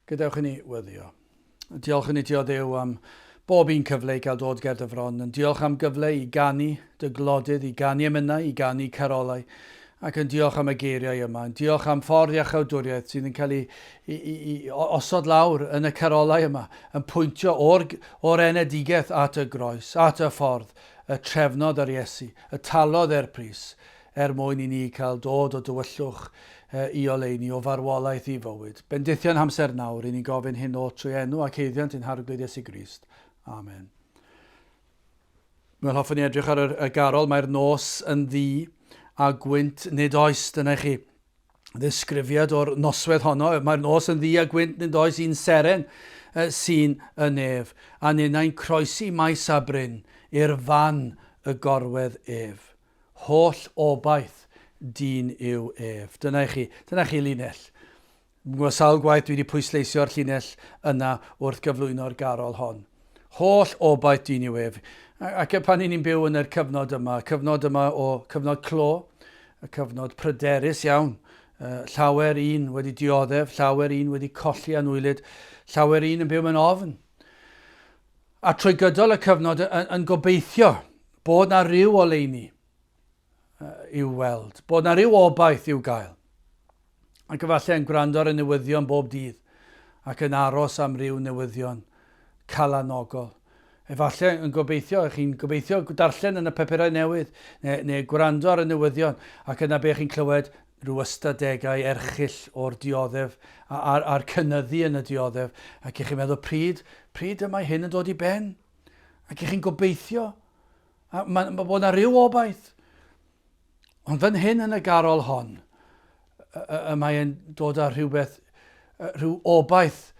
Gadewch i ni weddio. Diolch i ni ti o Dduw am bob un cyfle i gael dod ger dy fron. Yn diolch am gyfle i ganu dy glodydd, i ganu emynau, i ganu carolau, ac yn diolch am y geiriau yma. Yn diolch am ffordd iachawdwriaeth sydd yn cael ei, i, i, i osod lawr yn y carolau yma, yn pwyntio o'r, o'r enedigaeth at y groes, at y ffordd y trefnodd yr Iesu, y talodd e'r pris, er mwyn i ni cael dod o dywyllwch i oleuni, o farwolaeth i fywyd. Bendithion hamser nawr, i ni'n gofyn hyn oll trwy enw ac haeddiant ein Harglwydd Iesu Grist. Amen. Wel, hoffwn i edrych ar y, y garol, mae'r nos yn ddu a gwynt nid oes, dyna i chi ddisgrifiad o'r noswedd honno. Mae'r nos yn ddu a gwynt nid oes un seren sy'n y nef, a ninnau'n croesi maes a bryn i'r fan y gorwedd ef. Holl obaith dyn yw ef. Dyna i chi, dyna chi linell. Dwi'n gwybod sawl gwaith dwi wedi pwysleisio'r llinell yna wrth gyflwyno'r garol hon. Holl obaith dyn yw ef. Ac pan ni'n byw yn yr cyfnod yma, cyfnod yma o cyfnod clo, y cyfnod pryderus iawn, llawer un wedi dioddef, llawer un wedi colli anwylyd, llawer un yn byw mewn ofn. A trwy gydol y cyfnod yn, yn gobeithio bod na ryw oleuni i'w weld, bod na ryw obaith i'w gael. Ac efallai yn gwrando ar y newyddion bob dydd ac yn aros am ryw newyddion calanogol. Efallai yn gobeithio, chi'n gobeithio darllen yn y papurau newydd neu, neu gwrando ar y newyddion ac yna be chi'n clywed rhyw ystadegau erchyll o'r dioddef a'r, a'r cynyddu yn y dioddef, ac i chi'n meddwl, pryd, pryd y mae hyn yn dod i ben? Ac i chi'n gobeithio, a mae, mae bod yna rhyw obaith. Ond fan hyn yn y garol hon, y, y, y mae'n dod â rhywbeth, rhyw obaith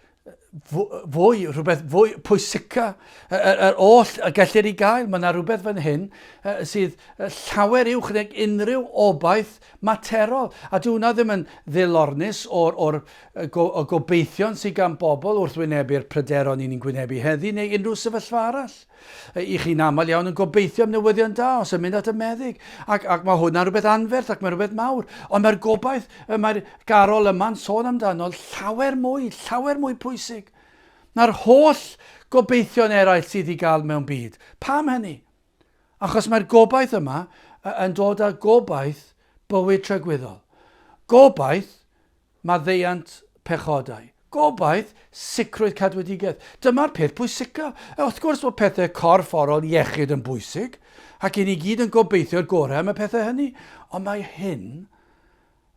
fwy, rhywbeth fwy pwysica, yr, yr oll y gellir ei gael. Mae yna rhywbeth fan hyn sydd llawer uwch nag unrhyw obaith materol. A dyw hwnna ddim yn ddilornus o'r, or, go, o gobeithion sydd gan bobl wrth wynebu'r pryderon i ni'n gwynebu heddi neu unrhyw sefyllfa arall. I chi'n aml iawn yn gobeithio am newyddion da os yn mynd at y meddyg. Ac, ac mae hwnna'n rhywbeth anferth ac mae'n rhywbeth mawr. Ond mae'r gobaith y mae'r garol yma'n sôn amdano llawer mwy, llawer mwy pwysig na'r holl gobeithion eraill sydd i gael mewn byd. Pam hynny? Achos mae'r gobaith yma yn dod â gobaith bywyd tragwyddol. Gobaith Maddeuant pechodau. Gobaith, sicrwydd cadwedigaeth. Dyma'r peth pwysica. Wrth gwrs bod pethau corfforol iechyd yn bwysig, ac i ni gyd yn gobeithio'r gorau am y pethau hynny, ond mae hyn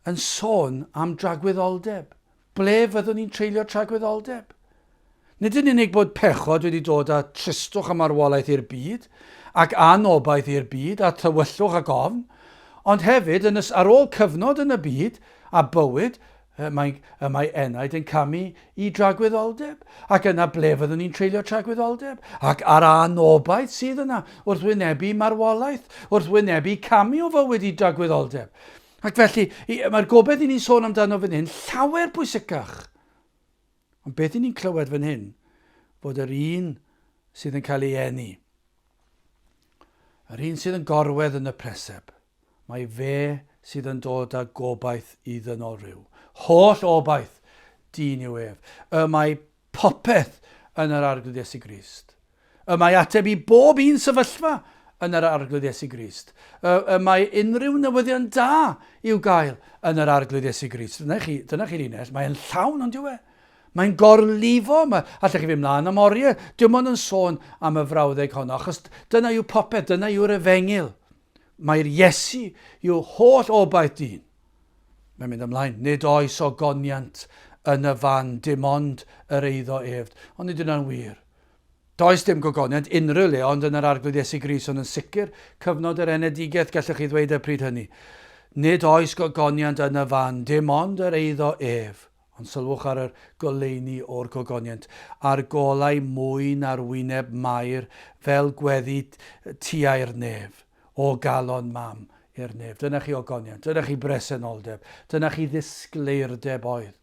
yn sôn am dragwyddoldeb. Ble fyddwn ni'n treulio tragwyddoldeb? Nid yn unig bod pechod wedi dod â tristwch a marwolaeth i'r byd, ac anobaith i'r byd, a tywyllwch ac ofn, ond hefyd, yn ys, ar ôl cyfnod yn y byd a bywyd, y mae, y mae enaid yn camu i dragwyddoldeb. Ac yna ble fyddwn ni'n treulio tragwyddoldeb? Ac ar anobaith sydd yna wrth wynebu marwolaeth, wrth wynebu camu o fywyd i dragwyddoldeb. Ac felly, mae'r gobaith i ni'n sôn amdano fan hyn llawer pwysicach. Ond beth i ni'n clywed fan hyn, fod yr un sydd yn cael ei eni, yr un sydd yn gorwedd yn y preseb, mae fe sydd yn dod â gobaith i ddynol rhyw. Holl obaith dyn yw ef. Y mae popeth yn yr Arglwydd Iesu Grist. Y mae ateb i bob un sefyllfa yn yr Arglwydd Iesu Grist. Y, y mae unrhyw newyddion da i'w gael yn yr Arglwydd Iesu Grist. Dyna chi, dyna chi linell, mae'n llawn ond yw e. Mae'n gorlifo, mae, allech chi fynd mlaen am oriau, dim ond yn sôn am y frawddeg honno, achos dyna yw popeth, dyna yw'r efengyl. Mae'r Iesu yw holl obaith dyn. Mae'n mynd ymlaen, nid oes ogoniant yn y fan, dim ond yr eiddo ef. Ond nid yna'n wir. Does dim gogoniant unrhyw le ond yn yr Arglwydd Iesu Grist, ond yn sicr cyfnod yr enedigaeth gallwch chi ddweud y pryd hynny. Nid oes gogoniant yn y fan, dim ond yr eiddo ef. Ond sylwch ar yr goleuni o'r gogoniant, a'r golau mwy na'r wyneb Mair fel gweddi tuai'r nef, o galon mam i'r nef. Dyna chi ogoniant, dyna chi bresenoldeb, dyna chi ddisgleirdeb oedd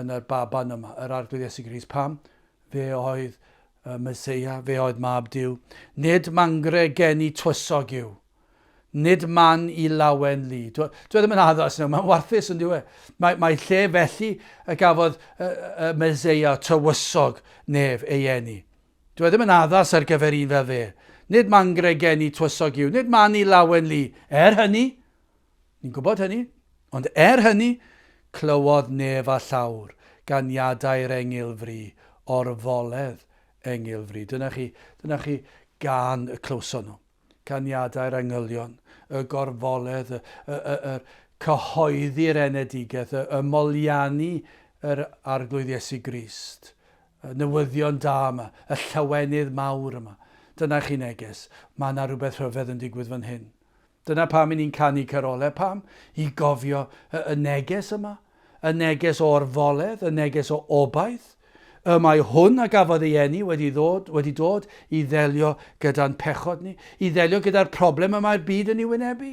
yn yr baban yma, yr Arglwydd Iesu Grist. Pam? Fe oedd y Meseia, fe oedd Mab Duw. Nid mangre geni twysog yw. Nid man i lawen lu. Dwi, dwi e ddim yn addas nawr, mae'n warthus yn diwe. Mae, mae lle felly y gafodd y, y Meseia tywysog nef ei eni. Dwi e ddim yn addas ar gyfer un fel fe. Nid mangre geni tywysog yw, nid man i lawen lu. Er hynny, ni'n gwybod hynny, ond er hynny, clywodd nef a llawr ganiadau'r engyl fri, orfoledd engyl fri. Dyna chi, dyna chi gan y clywson nhw. Caniadau'r angylion, y gorfoledd, y, y, y, yr cyhoeddi'r enedigaeth, y, y moliannu yr Arglwydd Iesu Grist, y newyddion da yma, y llawenydd mawr yma. Dyna chi neges. Mae yna rhywbeth rhyfedd yn digwydd fan hyn. Dyna pam i ni'n canu carolau. Pam? I gofio y, y neges yma. Y neges o orfoledd, y neges o obaith. Y mae hwn a gafodd ei eni wedi ddod, wedi dod i ddelio gyda'n pechod ni, i ddelio gyda'r problem y mae'r byd yn ei wynebu.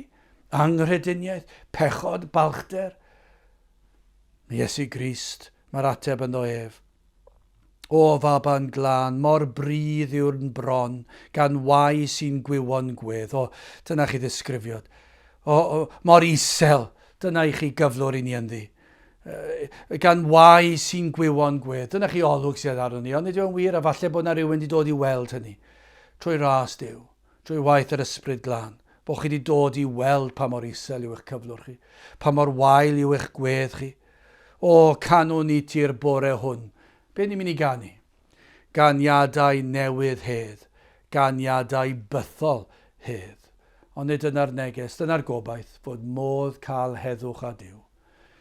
Anghrediniaeth, pechod, balchder. Iesu Grist, mae'r ateb ynddo ef. O faban glân, mor brudd yw'r bron, gan wae sy'n gwywo'n gwedd. O, dyna chi ddisgrifiad. O, o, mor isel, dyna i chi gyflwr i ni ynddi. Gan wae sy'n gwywo'n gwedd. Dyna chi olwg sydd arnon ni, ond nid yw'n wir, a falle bod na rhywun wedi dod i weld hynny. Trwy ras Duw, trwy waith yr Ysbryd Glân, bod chi wedi dod i weld pa mor isel yw eich cyflwr chi, pa mor wael yw eich gwedd chi. O, canwn i ti'r bore hwn. Be ni'n mynd i ganu? Ganiadau newydd hedd. Ganiadau bythol hedd. Ond nid dyna'r neges, dyna'r gobaith, fod modd cael heddwch â Duw.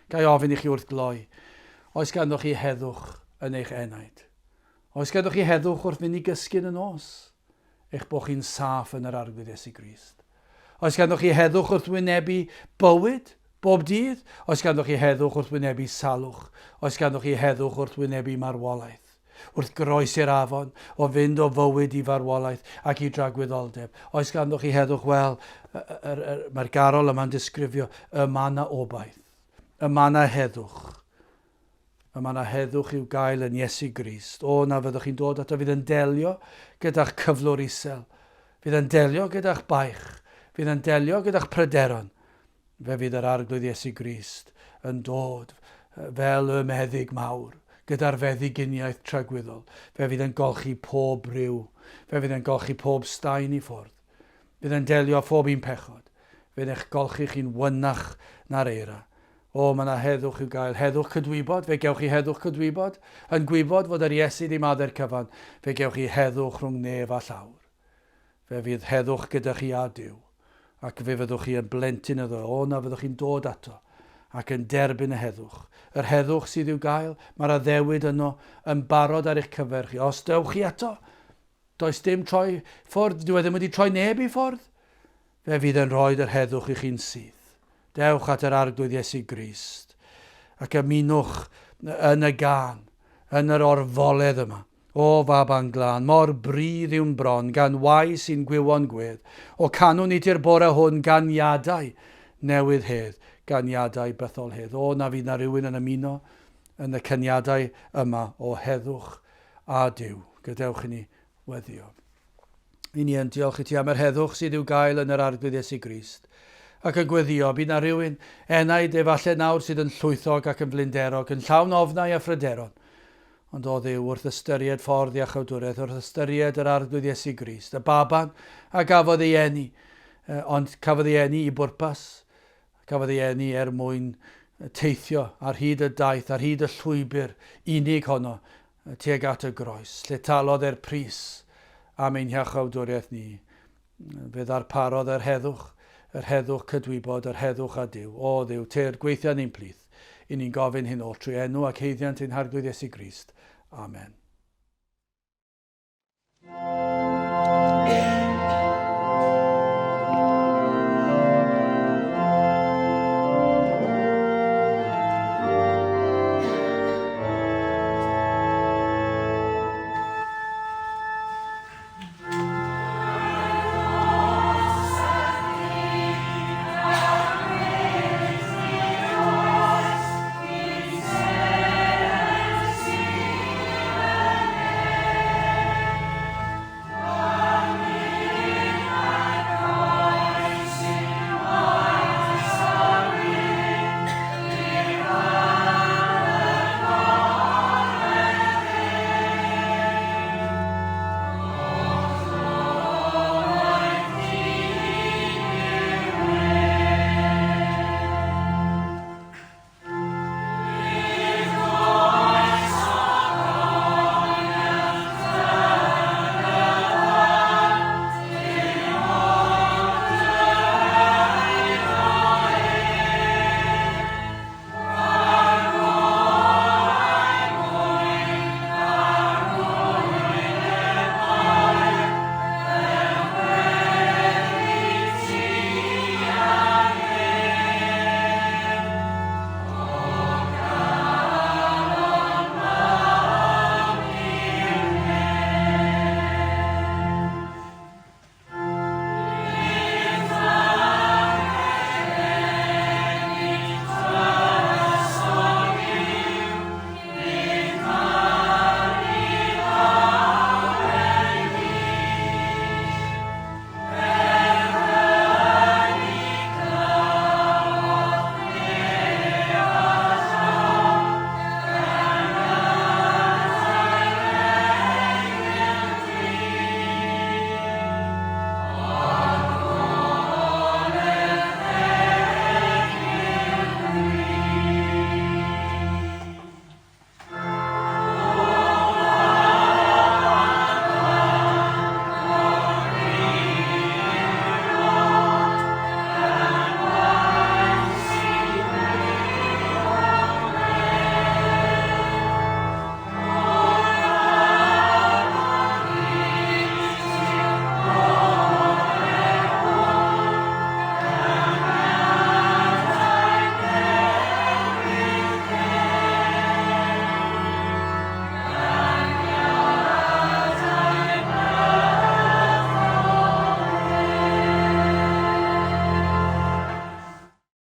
Ga i ofyn i chi wrth gloi, oes ganddoch chi heddwch yn eich enaid? Oes ganddoch chi heddwch wrth fynd i gysgu yn y nos? Eich bod chi'n saff yn yr Arglwydd Iesu Grist. Oes ganddoch chi heddwch wrth wynebu bywyd bob dydd? Oes ganddoch chi heddwch wrth wynebu salwch? Oes ganddoch chi heddwch wrth wynebu marwolaeth? Wrth groesi'r afon, o fynd o fywyd i farwolaeth ac i dragwyddoldeb, oes ganddoch chi heddwch? Wel, mae'r garol yma'n disgrifio y mae 'na obaith, y mae 'na heddwch. Y mae 'na heddwch i'w gael yn Iesu Grist. O, na fyddwch chi'n dod ato fydd yn delio gyda'ch cyflwr isel, fydd yn delio gyda'ch baich, fydd yn delio gyda'ch pryderon. Fe fydd yr Arglwydd Iesu Grist yn dod fel y meddyg mawr, gyda'r feddyginiaeth tragwyddol. Fe fydd yn golchi pob rhyw. Fe fydd yn golchi pob staen i ffwrdd. Fydd yn delio â phob un pechod. Fydd eich golchi chi'n wynach na'r eira. O, mae 'na heddwch i'w gael, heddwch cydwybod, fe gewch chi heddwch cydwybod, yn gwybod fod yr Iesu 'di maddau'r cyfan, fe gewch chi heddwch rhwng nef a llawr. Fe fydd heddwch gyda chi a Duw, ac fe fyddwch chi yn blentyn iddo, o, na fyddwch chi'n dod ato, ac yn derbyn y heddwch. Yr heddwch sydd i'w gael, mae'r addewid yno yn barod ar eich cyfer chi. Os dewch chi ato, does dim troi ffwrdd, dyw e ddim wedi troi neb i ffwrdd. Fe fydd yn rhoi yr heddwch i chi'n syth. Dewch at yr Arglwydd Iesu Grist ac ymunwch yn y gân, yn yr orfoledd yma. O faban glân, mor brudd yw'n bron, gan wae sy'n gwywo'n gwedd. O canwn i ti'r bore hwn ganiadau newydd hedd, ganiadau bythol hedd. O, na fydd na rywun yn ymuno yn y caniadau yma o heddwch a Duw. Gadewch i ni weddio. I ni yn diolch i ti am yr heddwch sydd i'w gael yn yr Arglwydd Iesu Grist, ac yn gweddio, bydd na rywun, enaid efallai nawr sydd yn llwythog ac yn flinderog, yn llawn ofnau a phryderon. Ond o Dduw, wrth ystyried ffordd iachawdwriaeth, wrth ystyried yr Arglwydd Iesu Grist, y baban a gafodd ei eni, ond cafodd ei eni i bwrpas, Cafodd ei eni er mwyn teithio ar hyd y daith, ar hyd y llwybr unig honno tuag at y groes, lle talodd e'r pris am ein hiachawdwriaeth ni. Fe ddarparodd yr heddwch, yr heddwch cydwybod, yr heddwch â Duw. O Dduw, tyrd, gweithia yn ein plith. I ni'n gofyn hyn oll trwy enw ac haeddiant ein Harglwydd Iesu Grist. Amen.